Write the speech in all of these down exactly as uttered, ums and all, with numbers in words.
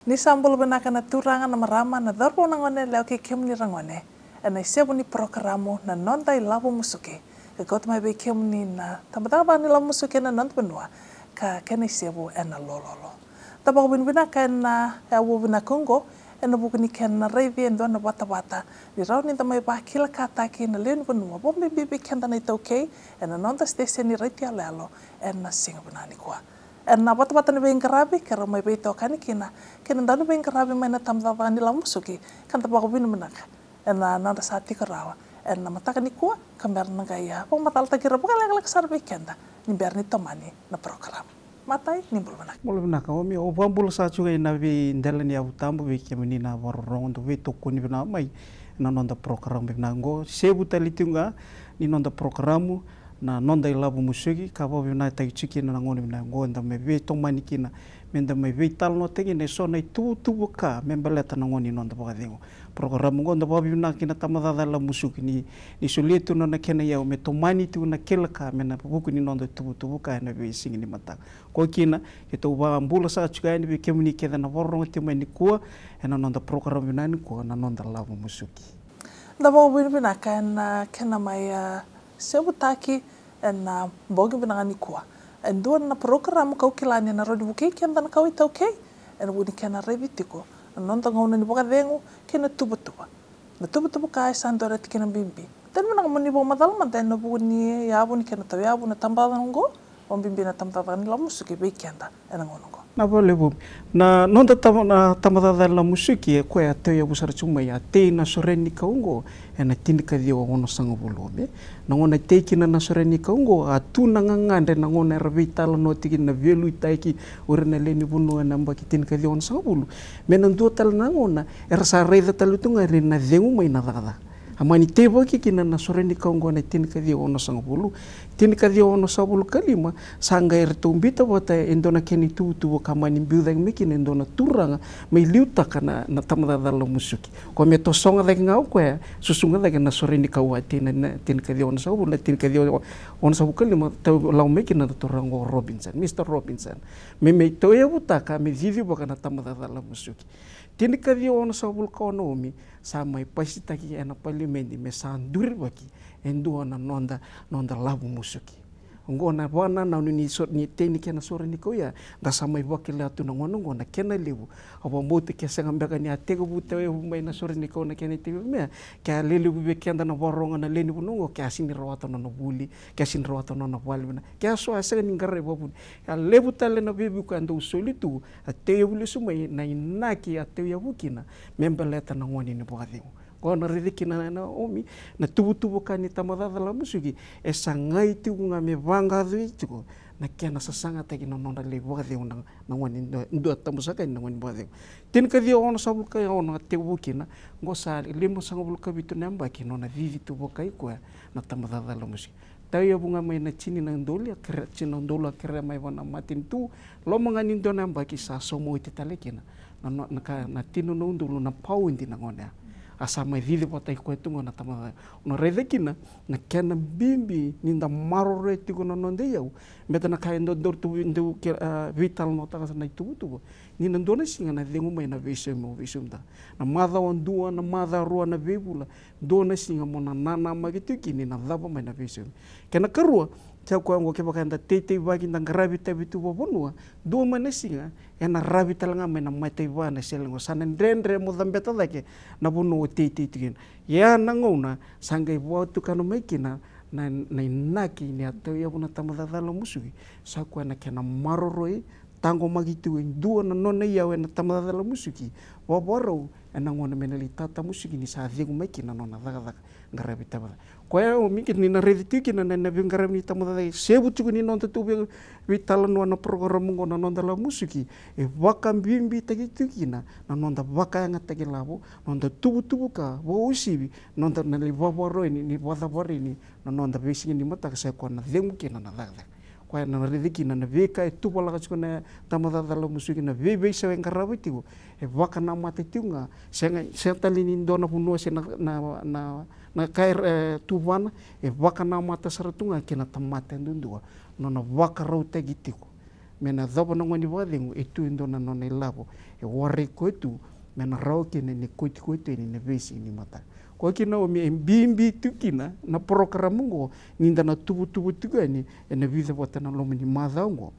Ni sa bula vinaka na turaga, na marama, na cauravou, na goneyalewa kei kemuni ragone ena isevu ni parokaramu Na Noda iLavo Musuki, ka kauta mai vei kemuni na tabacakacaka ni lavo musuki ena noda vanua ka kena isevu ena lololo. Da vakavinavinaka ena aua vinaka oqo ena vuku ni kena raici e dua na vatavata ni rawa ni da mai vakilakataki na lewe ni vanua, vakabibi vei keda na iTaukei ena noda siteseni Raiti Yaloyalo ena siga vinaka nikua. Ena vatavata ni veiqaravi keirau mai veitokani kina kei na dau ni veiqaravi mai na tabacakacaka ni lavo musuki, ka da vakavinavinaka ena nodra sa tiko rawa ena mataka nikua ka bera na qai a vakamacalataki ira vakalekaleka sara vei keda ni bera ni tomani na parokaramu. Matai, ni bula vinaka. Bula vinaka Omi. Au vakabula sara tiko ga ena veidela ni yavu tabu vei kemuni na vakarorogo, dou veitokoni vinaka mai ena noda parokaramu vinaka oqo. Sevu tale tiko ga ni noda parokaramu Na Noda iLavo Musuki, ka vakavinavinakataki tiko kina na gauna vinaka oqo eda mai veitomani kina me da mai veitalanoataki kina eso na ituvatuva ka me baleta na gauna ni noda vakacegu. Parokaramu oqo da vakavinavinaka kina tabacakacaka ni lavo musuki ni, ni solia tu na nona kena iyau me tomani tu na kila ka me na vuku ni noda tuvatuva ka ena veisiga ni mataka. Koya kina, keitou vakabula sara tiko yani vei kemuni kece na vakarorogo tiko mai nikua ena noda parokaramu vinaka nikua Na Noda iLavo Musuki. Da vakavinavinaka ena kena mai a sevutaki ena bogi vinaka nikua e dua na parokaramu kau kila ni na rawa ni vukei keda na kawa iTaukei ena vuku ni kena raici tiko na noda gauna ni vakacegu kei na tuvatuva. Na tuvatuva ka e sa dua na tikina bibi. Tani vinaka mo ni vakamacala mada ena vuku ni yavu ni kena tauyavu na tabacakacaka oqo, vakabibi na tabacakacaka ni lavo musuki vei keda ena gauna oqo. Na vakalevu. Na noda taba, na tabacakacaka ni lavo musuki e koya a tauyavu sara tu mai, a tei na sore ni kau oqo ena tinikaciwa onosagavulu. Me na gauna a tei kina na sore ni kau oqo, a tu na gagadre na gauna era veitalanoa tiko kina na veiliutaki o ira na lewe ni vanua ena yabaki tinikaciwa onosagavulu. Me na dua tale na gauna era sa raica tale tu ga ni na cegu mai na cakacaka. A mani teivaki kina na sore ni kau oqo ena tinikaciwa onosagavulu, tinikaciwa onosagavulu ka lima, sa qai ratou biuta vata e dua na kena ituvatuva ka mani biu cake mai kina e dua na turaga me liutaka na, na tabacakacaka ni lavo musuki. Koya me tosoga cake ga o koya, susuga cake na sore ni kau a tei na, na tinikaciwa onosagavulu, na tinikaciwa onosagavulu ka lima, tau lako mai kina na turaga o Robinson, Mister Robinson. Me, me tauyavutaka, me cicivaka na tabacakacaka ni lavo musuki. Tinikaciwa onosagavulu ka ono Omi, sa mai pasitaki ena palimedi me sa durivaki e dua na noda, noda lavo musuki. Oqo na vakanananu ni so, ni tei ni kena sore ni kau ya, da sa mai vakila tu na gauna oqo na kena levu. Au vakabauta ke sega beka ni a tekivu tauyavu mai na sore ni kau na kena itekivu me, ke a lelevu vei keda na vakarorogo na lewe ni vanua oqo, ke a sega ni rawata nona vuli, ke a sega ni rawata nona vale vinaka, ke a so a sega ni qaravi vakavuni. A levu tale na veivuke a dau soli tu, a tauyavu lesu mai na inaki a tauyavu kina me baleta na gauna ni vakacegu. Koya na raica kina na, na Omi, na tuvatuva ka ni tabacakacaka ni lavo musuki e sagai tiko ga me vaqaqacoi tiko na kena sasagataki na nodra lai vakacegu na, na gauna ni dua, dua tabu saka ni na gauna ni vakacegu. Tinikaciwa onosagavulu ka ono a tekivu kina, oqo sa limasagavulu ka vitu na yabaki nona cici tu vakai koya na tabacakacaka ni lavo musuki. Tauyavu ga mai na tini na udolu, a kerea, tini na udolu a kerea mai vua na matanitu, loma ga ni dua na yabaki sa sauma oti tale kina na, na, na ka, na tini na udolu na paudi na gauna ya. A sa mai cici vata i koya tu ga na tabacakacaka. O na raica kina na kena bibi ni da maroroya tiko na noda iyau. Baleta na ka e dodonu tu, dau ke, a, veitalanoataka na ituvatuva. Ni na dua na siga na cegu mai na veisaumi, veisaumi da. Na macawa dua, na macawa rua, na veivula, dua na siga mo na nanamaki tiko kina ni na cava mai na veisaumi. Kena karua, sa koya oqo kevaka eda teiteivaki, da qaravi itavi tu vakavanua, dua mai na siga ena ravi tale ga mai na mataiva na sele oqo. Sa na dredre mo cabeta cake na vanua o teitei tiko kina. Ia na gauna sa qai vakatukana mai kina na, na inaki ni a tauyavu na tabacakacaka ni lavo musuki, sa koya na kena maroroi, taqomaki tu e dua na nona iyau ena tabacakacaka ni lavo musuki, vakavakarau ena gauna me na lai tatamusuki ni sa cegu mai kina na nona cakacaka qaravi tabacakacaka. Koya Omi, kina ni na raici tiko kina na, na veiqaravi ni tabacakacaka e sevu tiko ni noda tu vei, veitalanoa na parokaramu oqo Na Noda iLavo Musuki, e vakabibitaki tiko kina na noda vakayagataki lavo, noda tuvatuva ka vakauasivi, noda na lai vakavakarau ni, ni vakacavara ni na noda veisiga ni mataka, sa koya na cegu kina na cakacaka. Koya na raici kina na veika e tuvalaka tiko na tabacakacaka ni lavo musuki, na veiveisau e qarava tiko, e vakanamata tiko ga, sega, sega tale ni dua na vanua se na, na, na, na ka e, e tuvana, e vakanamata sara tu ga kei na tamata yadudua, nona vakarautaki tiko Me na yacova na gone vakacegu, e tu e dua na nona ilavo e warai koya tu, me na rawa kina ni kotikoti yani na veisiga ni mataka. Koya kina, Naomi, e bibi tu kina na porokaramu oqo, ni da na tuvatuva tiko yani ena vica vata na loma ni macawa oqo.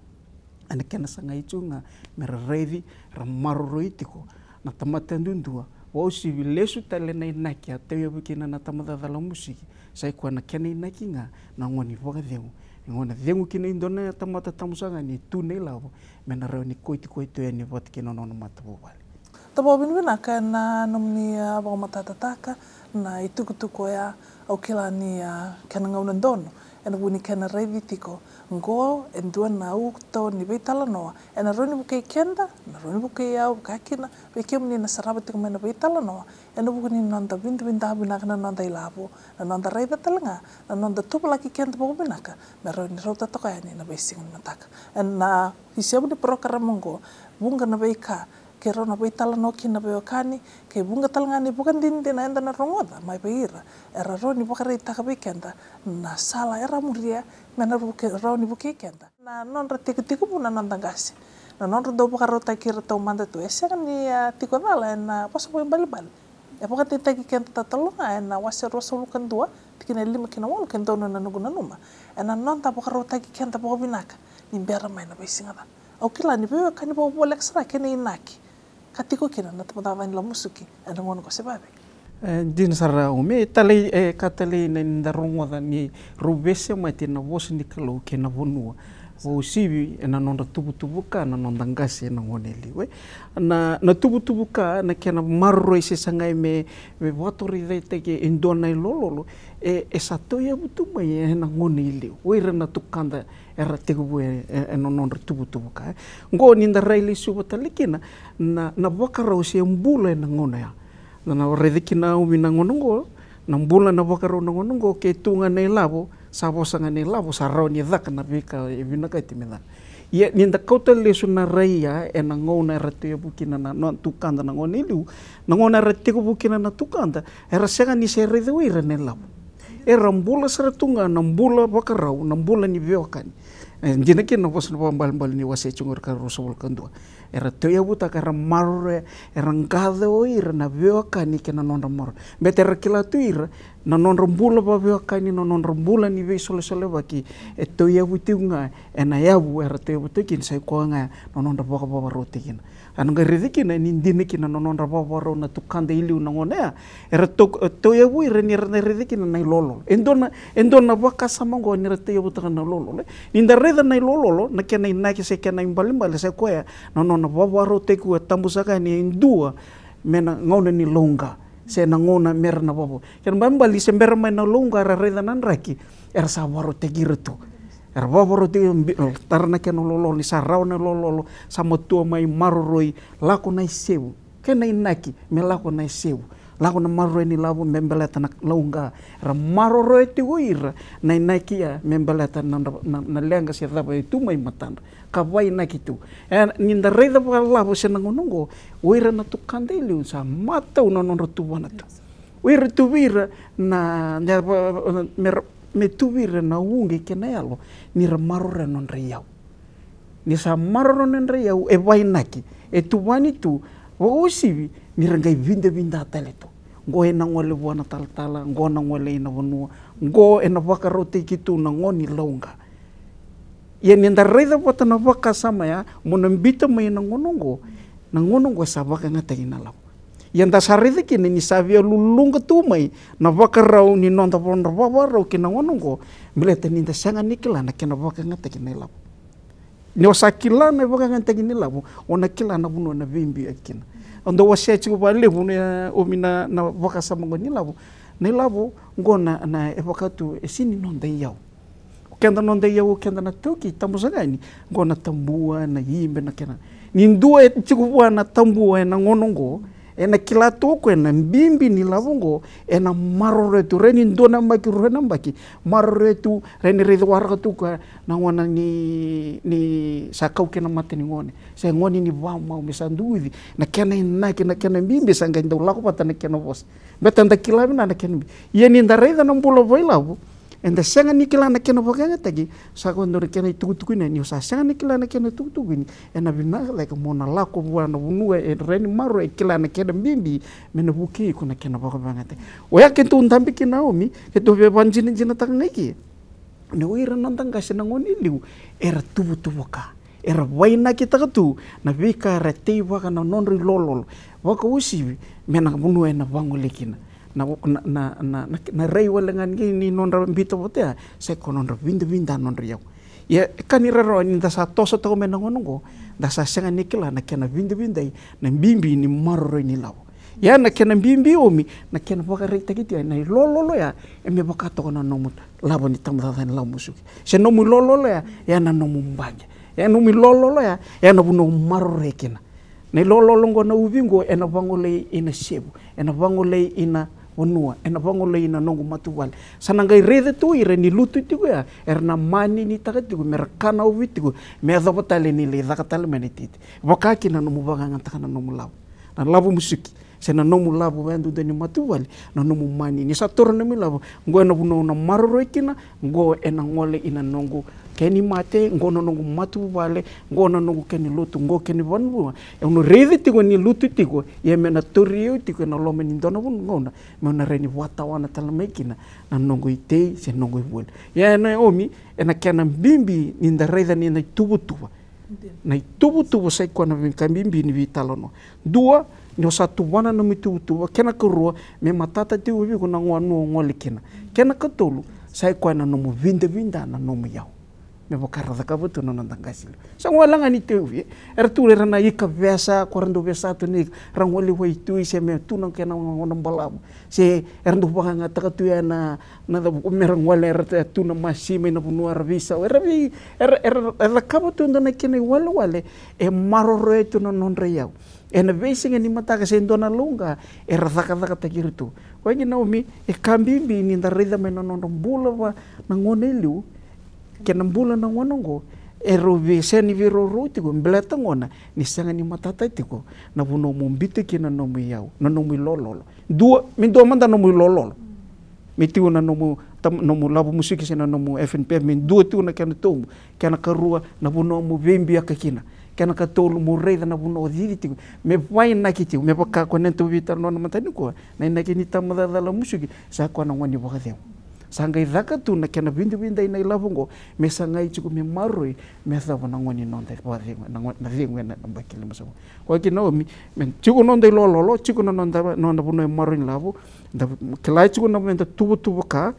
Ena kena sagai tiko ga me ra raici, ra maroroi tiko na tamata duadua. Vakauasivi, lesu tale na inaki a tauyavu kina na tabacakacaka lavo musiki, sa i koya na kena inaki ga na gone vakacegu. E gone cegu kina e dua na tamata, tabu saka ga ni tu na ilavo, me na rawa ni kotikoti yani vata kei na nona matavuvale. Tavao vinavinaka ena nomuni, a, vakamatatataka na itukutuku oya. Au kila ni, a, kena gauna donu ena vuku ni kena raici tiko oqo e dua na uto ni veitalanoa ena rawa ni vukei keda, na rawa ni vukei au, vaka kina vei kemuni na sarava tiko mai na veitalanoa, ena vuku ni noda vidavidaka vinaka na noda ilavo, na noda raica tale ga na noda tuvalaki keda vakavinaka me rawa ni rauta toka yani na veisiga ni mataka. Ena isevu ni porokaramu oqo, vuqa na veika keirau na veitalanoa kina na veiwekani, kei vuqa tale ga na ivakadinadina eda na rogoca mai vei ira era rawa ni vakaraitaka vei keda na sala era a muria me na vuke-, rawa ni vukei keda. Na nodra tekitekivu na noda qase, na nodra dau vakarautaki ira taumada tu, e sega ni, a, tiko cala ena vosa vakaibalebale. E vakadeitaki keda tautolu ga ena wase ruasagavulu ka dua, tikina e lima ki na walu, ke donu na noqu nanuma, ena noda vakarautaki keda vakavinaka ni bera mai na veisiga ca. Au kila ni veiwekani vakavoleka sara kena inaki ka tiko kina na tabacakacaka ni lavo musuki ena gauna oqo, se vave? E, dina sara, Naomi, e talei, e ka talei na ni da rogoca ni rau veisemati na vosa ni Kalou kei na vanua. Vakauasivi ena nodra tuvatuva ka na noda qase ena gauna e liu, e. Na, na tuvatuva ka, na kena maroroi se sagai me, me vakatorocaketaki e dua na ilololo, e, e sa tauyavu tu mai ena gauna e liu o ira na tukada era tekivu e, e, ena nodra tuvatuva ka, e. Oqo ni da rai lesuva tale kina na, na vakarau se bula ena gauna ya. Da na raica kina, Naomi, na gauna oqo, na bula, na vakarau na gauna oqo, ke tu ga na ilavo, sa vosa ga na ilavo, sa rawa ni caka na veika e vinakati me caka. Ia ni da kauta lesu na rai ya ena gauna era tauyavu kina na, na tukada na gauna e liu, na gauna era tekivu kina na tukada, era sega ni se raica o ira na ilavo. Era bula sara tu ga na bula vakarau, na bula ni veiwekani. E, dina kina na vosa vakaibalebale ni wase tiko oqori ka ruasagavulu ka dua. Era tauyavutaka, era maroroya, era qaca o ira na veiwekani kei na nodra maroroi. Beta era kila tu ira na nodra bula vakaveiwekani, na nodra bula ni veisolesolevaki, e tauyavu tiko ga ena yavu era tauyavutaki kina, sa i koya ga na nodra vakavakarautaki kina. A na qai raici kina ni dina kina na nodra vakavakarau na tukada e liu na gauna ya. Era tau-, tauyavu ira ni ra na raica kina na ilololo. E dua na, e dua na vakasama oqo ni ra tauyavutaka na ilololo, e. Ni da raica na ilololo, na kena inaki se kena ibalebale sa i koya na nona vakavakarautaki koya tabu saka yani e dua me na gauna ni lauqa, se na gauna me ra na vakavou. Kena ibalebale ni se bera mai na lauqa ra raica na draki, era sa vakarautaki ira tu. Era vakavakarautaki, bi-, tara na kena lololo, ni sa rawa na lololo, sa matua mai, maroroi, lako na isevu. Kena inaki me lako na isevu, lako na maroroi ni lavo me baleta na lauqa. Era maroroya tiko o ira na inaki ya me baleta na, na, na leqa se cava e tu mai matadra, ka vakainaki tu. E, ni da raica vakalavo se na gauna oqo, o ira na tukada e liu sa matau na nodra tuvana tu. O ira tu vei ira na, na, me ra, me tu vei ira na uqeti kei na yalo ni ra maroroya na nodra iyau. Ni sa maroroya na nodra iyau, e vakainaki, e tuvani tu, vakauasivi ni ra qai vidavida tale tu. Qo ena gole vua na talatala, qo na gole ina vanua, qo ena vakarautaki tu na gauna ni lauqa. Ia ni da raica vata na vakasama ya, mo na biuta mai na gauna oqo, na gauna oqo e sa vakayagataki na lavo. Ia da sa raica kina ni sa via luluqa tu mai na vakarau ni noda, nodra vakavakarau ki na gauna oqo, baleta ni da sega ni kila na kena vakayagataki na ilavo. Ni o sa kila na vakayagataki ni lavo, o na kila na vanua na veibiu e kina. Au dau wasea tiko vakalevu na, Naomi, na, na vakasama oqo ni lavo. Na ilavo oqo na, na e vaka tu e sega ni noda iyau. O keda noda iyau, o keda na taukei, tabu saka yani, oqo na tabua, na ibe, na kena. Ni dua e tiko vua na tabua ena gauna oqo, ena kila tu o koya na bibi ni lavo oqo, ena maroroya tu, rai ni dua na yabaki, rua na yabaki, maroroya tu, rai ni raici waraka tu o koya na gauna ni, ni sa kau kina na mata ni gone, se gone ni vakamau me sa duguci, na kena inaki, na kena bibi sa qai dau lako vata na kena vosa. Beta da kila vinaka na kena bibi. Ia ni da raica na bula vakailavo, Eda sega ni kila na kena vakayagataki, sa koya dua na kena itukutuku ni, ni o sa sega ni kila na kena itukutuku ni, ena vinaka cake mo na lako vua na vanua e rawa ni maroroi, e kila na kena bibi, me na vukei iko na kena vakayagataki. Oya keitou dabe kina, Naomi, keitou veivakadinadinataka ga i ke. Ni o ira na noda qase na gone i liu, era tuvatuva ka, era vakainakitaka tu na veika era teivaka na nodra ilololo, vakauasivi me na vanua ena vagolei kina. Na, na, na, na, na, na rai wale ga ni, ni nodra biuta vata ya, sa i koya nodra vidavida, nodra iyau. Ia, e ka ni rarawa ni da sa toso toka mai na gauna oqo, da sa sega ni kila na kena vidavidai, na bibi ni maroroi ni lavo. Ia na kena bibi, Naomi, na kena vakaraitaki tiko ya na ilololo ya, e me vaka toka na nomu lavo ni tabacakacaka ni lavo musuki. Se nomu ilololo ya, ya na nomu baqe. Ya nomu ilololo ya, ya na vanua o maroroi kina. Na ilololo oqo, na uvi oqo, ena vagolei ina sevu, ena vagolei ina vanua, ena vagolei ina noqu matavuvale. Sa na qai raica tu o ira ni lutu tiko ya, era na maninitaka tiko, me ra kana uvi tiko, me yacova tale ni lai caka tale mai na iteitei. Vaka kina na nomu vakayagataka na nomu lavo, na lavo musuki, se na nomu lavo yadudua ni matavuvale, na nomu mani. Ni sa toro na nomu ilavo, oqo ena vanua au na maroroi kina, oqo ena gole ina noqu kena imate, oqo na noqu matavuvale, oqo na noqu kena ilotu, oqo kena ivanua. Au na raica tiko ni lutu tiko, ia me na tauri au tiko ena loma ni dua na vanua, gauna meu na rawa ni vakatawana tale mai kina na noqu itei se noqu ivoli. Ia, Naomi, ena kena bibi ni da raica ni na ituvatuva. Na ituvatuva sa i koya na veika bibi ni veitalanoa. Dua, ni o sa tuvana na nomu ituvatuva. Kena karua, me matata tiko vei iko na gauna o gole kina. Kena katolu, sa i koya na nomu vidavida na nomu iyau. Me vaka era cakava tu na noda qase i liu. Sa gole ga ni teuvi, era tu era na ika vesa, ko era dau vesa tu na ika, ra gole i waitui, se me tu na kena gauna balavu. Se era dau vakayagataka tu ya na, na, me ra gole, era tu na masi mai na vanua, era veisau, era vei, era, era, era cakava tu e dua na kena iwalewale e maroroya tu na nodra iyau. Ena veisiga ni mataka se dua na lauqa era cakacakataki ira tu. Koya qo, Naomi, e ka bibi ni da raica mai na nodra bula va na gone i liu kei na bula na gone oqo, e rau vei, sega ni veiraurau tiko, baleta gona ni sega ni matata tiko na vanua mo biuta kina na nomu iyau, na nomu ilololo. Dua, me dua mada nomu ilololo. Me tiko na nomu, tam-, nomu lavo musuki se na nomu F N P F, me dua tiko na kena tobu. Kena karua, na vanua mo veibiaka kina. Kena katolu, mo raica na vanua o cici tiko. Me vakainaki tiko, me vaka ko na tou veitalanoa na mataka nikua, na inaki ni tabacakacaka lavo musuki, sa koya na gauna ni vakacegu. Sa qai caka tu na kena vidavidai na ilavo oqo, me sagai tiko me maroroi, me yacova na gauna ni noda vakacegu, na gauna, na cegu ena, na yabaki limasagavulu. Koya kina, Naomi, me tiko na noda ilololo, tiko na noda, noda vanua e maroroi na lavo, da kila tiko na meda tuvatuva ka,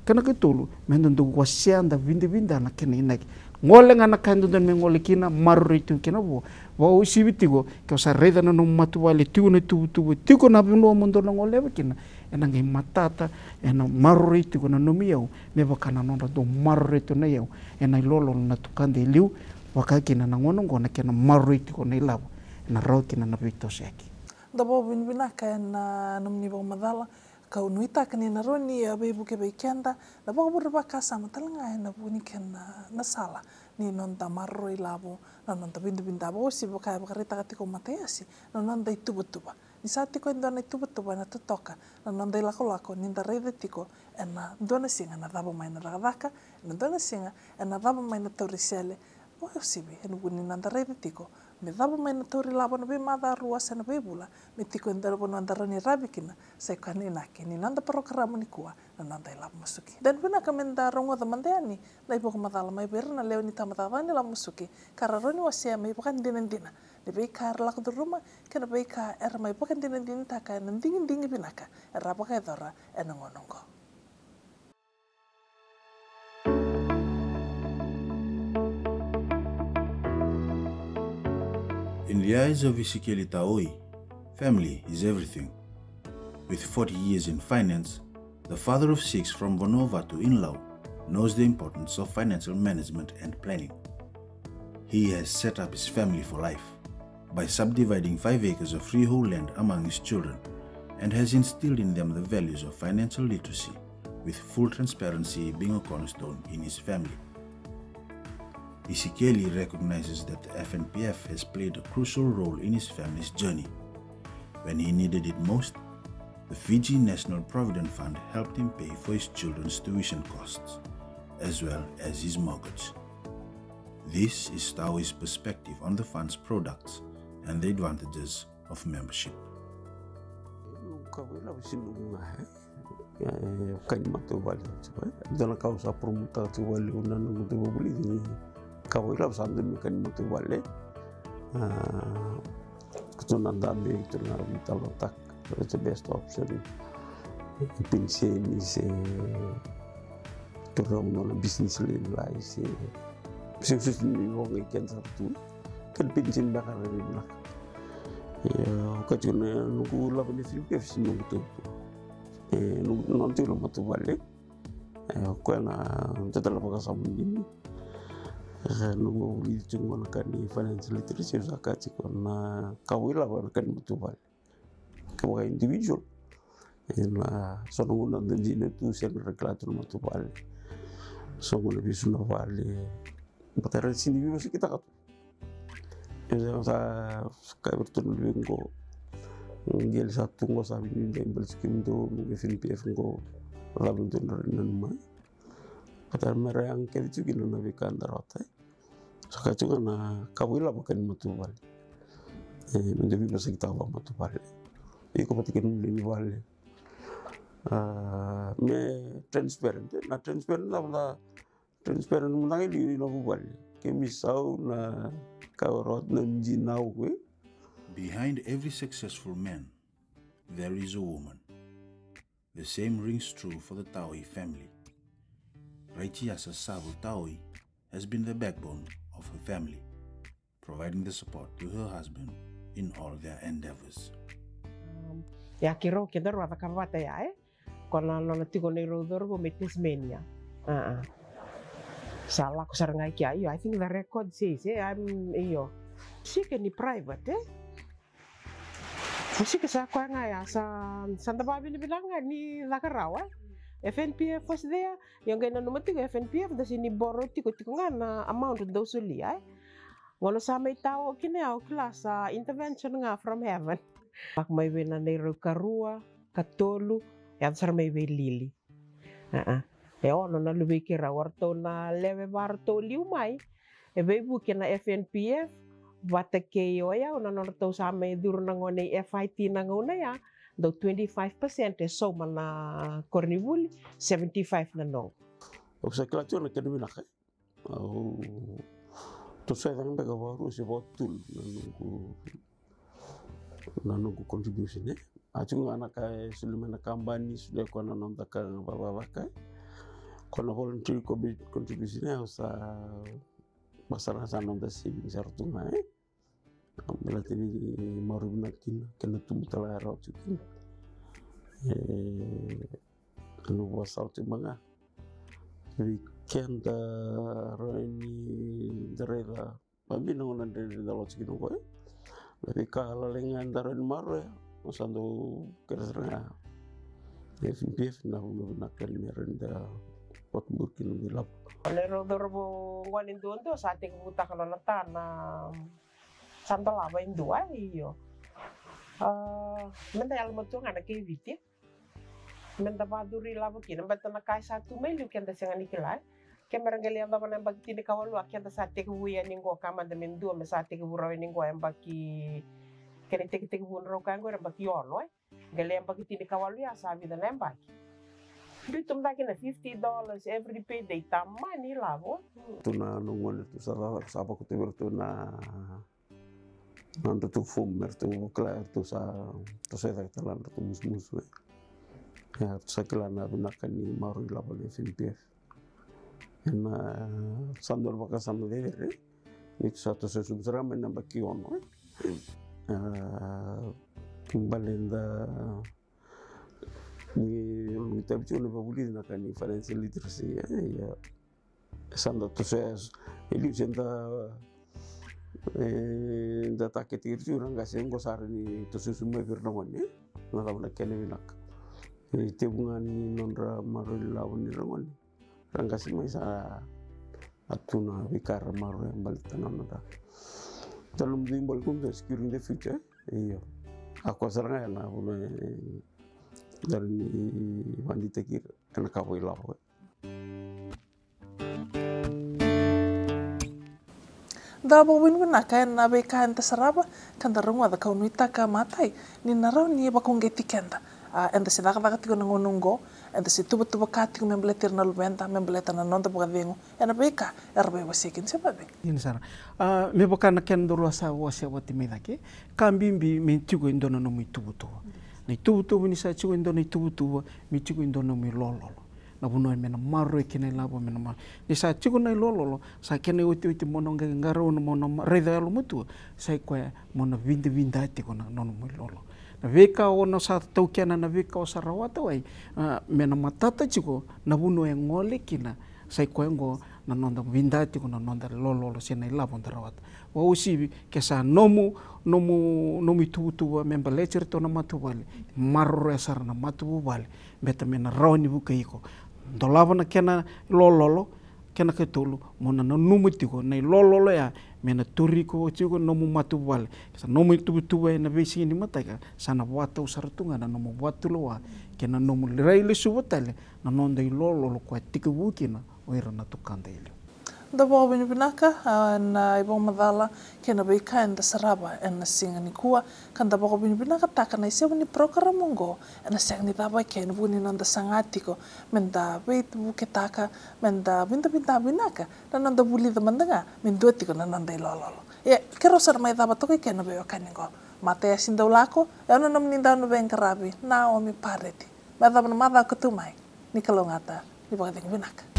kena katolu, meda dau wasea, da vidavida na kena inaki. Gole ga na ka e dodonu me gole kina, maroroi tiko kina vo. Vakauasivi tiko, ke o sa raica na nomu matavuvale, tiko na ituvatuva, tiko na vanua mo dou na goleva kina, ena qai matata, ena maroroi tiko na nomu iyau, me vaka na nodra dau maroroi tu na iyau ena ilololo na tukada e liu, vaka kina na gauna oqo na kena maroroi tiko na ilavo, ena rawa kina na veitosoyaki. Da vakavinavinaka ena nomuni vakamacala, kau nuitaka ni na rawa ni a veivuke vei keda na vakavure vakasama tale ga ena vuku ni kena na sala ni noda maroroi lavo, na noda vidavida, vakauasivi vaka e vakaraitaka tiko o Mataiasi, na noda ituvatuva. Ni sa tiko e dua na ituvatuva ena totoka na noda ilakolako, ni da raica tiko ena dua na siga ena cava mai na cakacaka, ena dua na siga ena cava mai na tauri sele. Vakauasivi ena vuku ni noda raica tiko me cava mai na tauri lavo ena veimacawa rua se na veivula, me tiko e dua na vanua da rawa ni ravi kina. Sa i koya na inaki ni noda parokaramu nikua, na noda ilavo musuki. Dua na vinaka meda rogoca mada yani na ivakamacala mai vei ira na lewe ni tabacakacaka ni lavo musuki, ka ra rawa ni wasea mai vakadinadina ni veika era lako curuma kei na veika era mai vakadinadinataka ena digidigi vinaka era a vakayacora ena gauna oqo. In the eyes of Isikeli Taoi, family is everything. With forty years in finance, the father of six from Vanuavatu in Lau knows the importance of financial management and planning. He has set up his family for life by subdividing five acres of freehold land among his children and has instilled in them the values of financial literacy, with full transparency being a cornerstone in his family. Isikeli recognizes that the F N P F has played a crucial role in his family's journey. When he needed it most, The Fiji National Provident Fund helped him pay for his children's tuition costs, as well as his mortgage. This is Taui's perspective on the fund's products and the advantages of membership. Ka ni matavuvale, dua na ka au sa promote-taka tiko vakalevu na noqu dau vakavulici ni ka vakailavo sa dua me ka ni matavuvale. Ko tu na dabe, ko tu na veitalanoataka, it's the best option. Peniseni se tu rau na business lai lai se se ususu ni voga i keda sara tu. Kena peniseni beka na vinaka. Ia ka tiko na noqu lavo ni F N P F se noqu tautu. E, noqu nona tiko na matavuvale. E, o koya na dua tale na vakasama dina. E, noqu vulici tiko na ka ni financial literacy, au sa kaya tiko na ka vakailavo na ka ni matavuvale. Kevaka individual, e, na so na gauna da dina tu se na ra kila tu na matavuvale. So gauna vesu na vale. Baleta era sega ni veivosakitaka tu. Ia sa kaya vei iratou na luve qo, qeli sa tu qo sa vini dai bale tiko kemudou, noqu F N P F qo, cava dou na rawa ni nanuma. Baleta me ra yaga kece tiko kina na veika da rawata. Sa kaya tiko ga na ka vakailavo ka ni matavuvale. E, me dou veivosakitaka vakamatavuvale. Iko vata kei na lewe ni vale. A, me transparent, e, na transparent na vata transparent mada ga i liu ni nomu vuvale. Ke misau na ka o rawata na dinau, e. Behind every successful man, there is a woman. The same rings true for the Taui family. Raitiasa Savu Taui has been the backbone of her family, providing the support to her husband in all their endeavours. Ia keirau, kedaru a cakava vata ya, e? Ko na nona tiko na irau cauravou mai Tasmania. A, a. Sa lako sara ga i kea, io, I think the record says, e, I'm, io. Sika ni private, e? Sika sa koya ga ya, sa, sa da vavinavinaka ga ni caka rawa, e? F N P F was there, io qai nanuma tiko F N P F, da sega ni borrow tiko, tiko ga na amount dau solia, e? Gauna sa mai tao kina ya, au kila sa intervention ga from heaven. Lako mai vei na neirau karua, katolu, yaco sara mai vei Lili. A, a. E ono na luvei keirau, o ratou na lewe va ratou liu mai. E veivuke na F N P F vata kei o yau na nodratou sa mai curu na gone i F I T na gauna ya, dau twenty-five percent e sauma na koronivuli, seventy-five na noqu. Au sa kila tiko na kena vinaka, e? Au tosoya cake beka vakarua se vakatolu na noqu, na noqu contribution, e. A tiko ga na ka e soli mai na kabani, solia koya na noda ka vakavaka, e. Ko na voluntary contribution, e, au sa vakasara ga sa noda savings sara tu ga, e. Baleta ni maroroi vinaka kina, kena tubu tale ga e rawa tiko kina. E, au vakasala tiko ga vei keda rawa ni da raica, vakabibi na gauna dredre da lako tiko kina qo, e. Na veika lalai ga eda rawa ni maroroya, au sa dau kerea sara ga F N P F na vanua vinaka me rawa ni da vakatubura kina na ilavo. Na irau cauravou gone duadua sa tekivutaka nona ta na sa dolava e dua, io. A, meda yalomatua ga na kai Viti, meda vacuri ilavo kina, baleta na ka e sa tu mai liu keda sega ni kila, e. Ke mera qai lai yacova na yabaki tinikawalu, a keda sa tekivu yani qo, ka mada me dua me sa tekivu rawa yani qo, yabaki, kena itekitekivu ni rau ka qo era yabaki ono, e. Qai lai yabaki tinikawalu ya sa vica na yabaki. Biu tu mada kina fifty dollars every payday, tamani ilavo. Tu na noqu gone tu sa, sa vakauta vei iratou na, na nodratou form me ratou kila, eratou sa tosoya cake tale na nodratou musumusu, e. Ia, ratou sa kila na vinaka ni maroroi ilavo na F N P F. Ena sa dua na vakasama cecere, e. Ni tu sa tosoya sobu sara mai na yabaki ono, e. A, baleta ni, ni tavi tiko na vavulici na ka ni financial literacy, e, ia. Sa da tosoya, e liu se da, e, da takete ira tiko na qase qo sa rawa ni tosoya sobu mai vei ira na gone, e. Na cava na kena vinaka. E tevu ga ni nodra maroroi ilavo ni ra gone. Ra qase mai sa a tu na veika ra maroroya baleta na noda. Tale na dui bale kudua, securing the future, e? Io. A koya sara ga ya na vanua e, Dara ni vakadeitaki ira ena ka vakailavo. Da vakavinavinaka ena veika eda sarava, ka da rogoca, kau nuitaka matai ni na rawa ni vakauqeti keda. A, eda se cakacaka tiko na gauna oqo, eda se tuvatuvaka tiko me baleti ira na luveda, me baleta na noda vakacegu ena veika era veiwasei kina, se vave. Dina sara. A, me vaka na kena daru a sa wasea vata mai cake, ka bibi me tiko e dua na nomu ituvatuva. Na ituvatuva ni sa tiko e dua na ituvatuva, me tiko e dua na nomu ilololo. Na vanua me na maroroi kina ilavo, me na ma-, ni sa tiko na ilololo, sa kena iotioti mo na qai qarauna mo na ma-, raica yalomatua, sa i koya mo na vidavida tiko na nomu ilololo. Na veika o na sa taukena, na veika o sa rawata wai, a, me na matata tiko na vanua e gole kina, sa i koya oqo na noda vida tiko na noda lololo se na ilavo da rawata. Vakauasivi ke sa nomu, nomu, nomu ituvatuva me baleti iratou na matavuvale, maroroya sara na matavuvale, beta me na rawa ni vukei iko. Dolava na kena lololo, kena katolu, mo na nanuma tiko na ilololo ya me na turi iko tiko na nomu matavuvale. Ke sa nomu ituvatuva ena veisiga ni mataka, sa na vakatau sara tu ga na nomu vakatulewa kei na nomu rai lesuva tale na noda ilololo koya tekivu kina o ira na tukada e liu. Da vakavinavinaka, a, na ivakamacala kei na veika eda sarava ena siga nikua, ka da vakavinavinakataka na isevu ni program oqo ena sega ni cava eke ena vuku ni noda saga tiko me da veivuketaka, me da vidavida vinaka na noda vulica mada ga me dua tiko na noda ilololo. Ia, keirau sa na mai cava toka eke na veiwekani oqo. Mataiasi Daulako, e au na nomuni dau na veiqaravi, Naomi Pareti. Me yacova na macawa ka tu mai, ni kalougata, ni vakacegu vinaka.